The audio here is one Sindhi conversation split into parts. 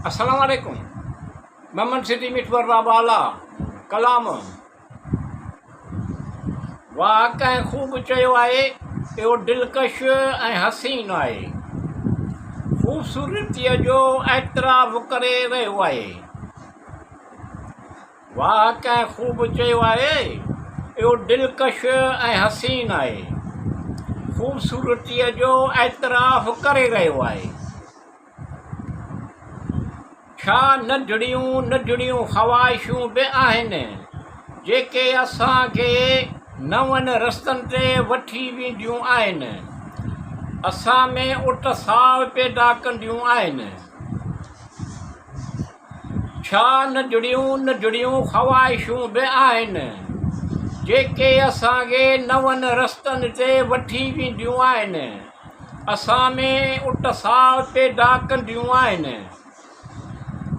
السلام عليڪم ممن سٽي مٺور بابا ڪلام واهه ڪنهن خوب چيو آهي اهو دلڪش ۽ حسين آهي خوبصورتيء جو اعتراف ڪري رهيو آهي واهه ڪنهن خوب چيو آهي اهو دلڪش ۽ حسين آهي. خوبصورتيء جو اعتراف ڪري رهيو آهي. ڇا ننڍڙيون ننڍڙيون خواهشون به آهن، جيڪي اسان کي نون رستن تي وٺي وينديون آهن. اسان ۾ اتساهه پيدا ڪنديون آهن. ڇا ننڍڙيون ننڍڙيون خواهشون به آهن، جيڪي اسان کي نون رستن تي وٺي وينديون آهن، اسان ۾ اتساهه پيدا ڪنديون آهن،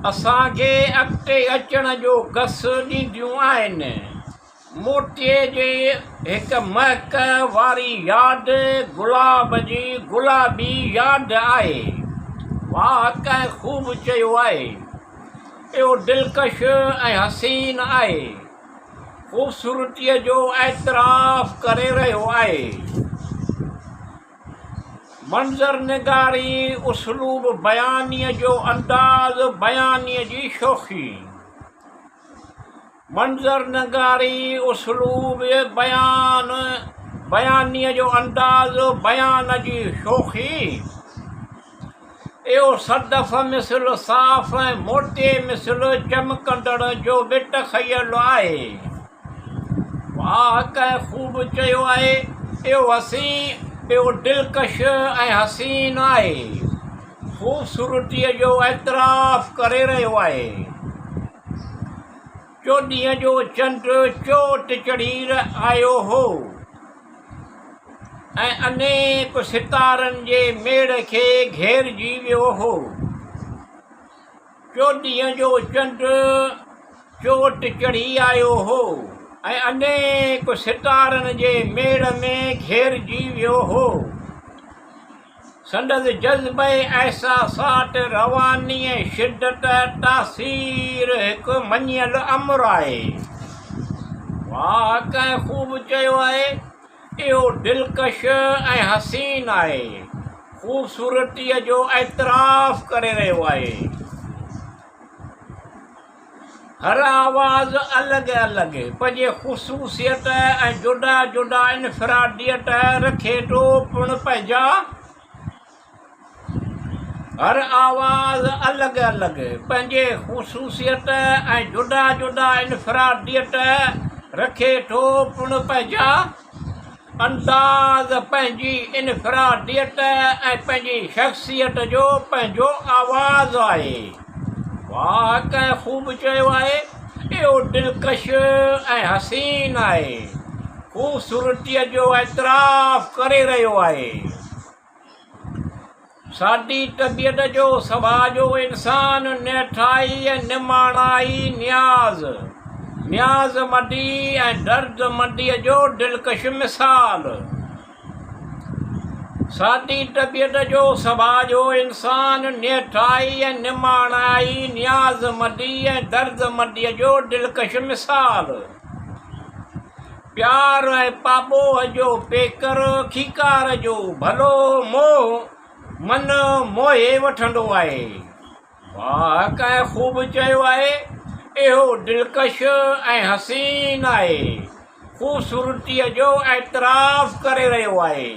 اسان کي اڳتي اچڻ جو گس ڏينديون آهن. موتيي جي هڪ مهڪ واري ياد گلاب جي گلابي ياد آهي. واهه ڪنهن خوب چيو آهي. اهو دلڪش ۽ حسين آهي. خوبصورتيء جو اعتراف ڪري رهيو آهي. منظرنگاري اسلوب بيانيء جو انداز بيانيء جي شوخي. منظرنگاري اسلوب بيان، بيانيء جو انداز، بيان جي شوخي، اهو صدف مثل صاف ۽ موتيي مثل چمڪندڙ جو به تخيل آهي. واهه ڪنهن خوب چيو آهي، اهو حسين، اهو دلڪش ۽ حسين آهي. خوبصورتيء جو اعتراف ڪري رهيو آهي. چوڏهينء جو چنڊ چوٽ چڙهي آيو هو ۽ انيڪ ستارن جي ميڙ کي گهيرجي ويو هو. چوڏهينء جو چنڊ چوٽ چڙهي آيو هو ۽ انيڪ ستارن جي ميڙ ۾ گهيرجي ويو هو. سندس جذبه احساسات، رواني ۽ شدت تاثير هڪ مڃيل امر آهي. واهه ڪنهن خوب چيو آهي، اهو دلڪش ۽ حسين آهي، خوبصورتيء جو اعتراف ڪري رهيو آهي. هر آواز الڳ الڳ پنهنجي خصوصيت ۽ جدا جدا انفراديت رکي ٿو پڻ پنهنجا هر آواز الڳ الڳ پنهنجي خصوصيت ۽ جدا جدا انفراديت رکي ٿو پڻ پنهنجا انداز، پنهنجي انفراديت ۽ پنهنجي شخصيت جو پنهنجو آواز آهي. واهه ڪنهن خوب چيو آهي، اهو دلڪش ۽ حسين آهي، خوبصورتيء جو اعتراف ڪري رهيو آهي. سادي طبيعت جو سڀاء جو انسان نهٺائي ۽ نماڻائي، نياز، نيازمندي ۽ دردمنديء جو دلڪش مثال. سادي طبيعت جو سڀاء جو انسان نهٺائي ۽ نماڻائي، نيازمندي ۽ دردمنديء جو دلڪش مثال. پيار ۽ پاٻوهه جو پيڪر کيڪار جو ڀلو موهه من موهي وٺندو آهي. واهه ڪنهن خوب چيو آهي، اهو دلڪش ۽ حسين آهي، خوبصورتيء جو اعتراف ڪري رهيو آهي.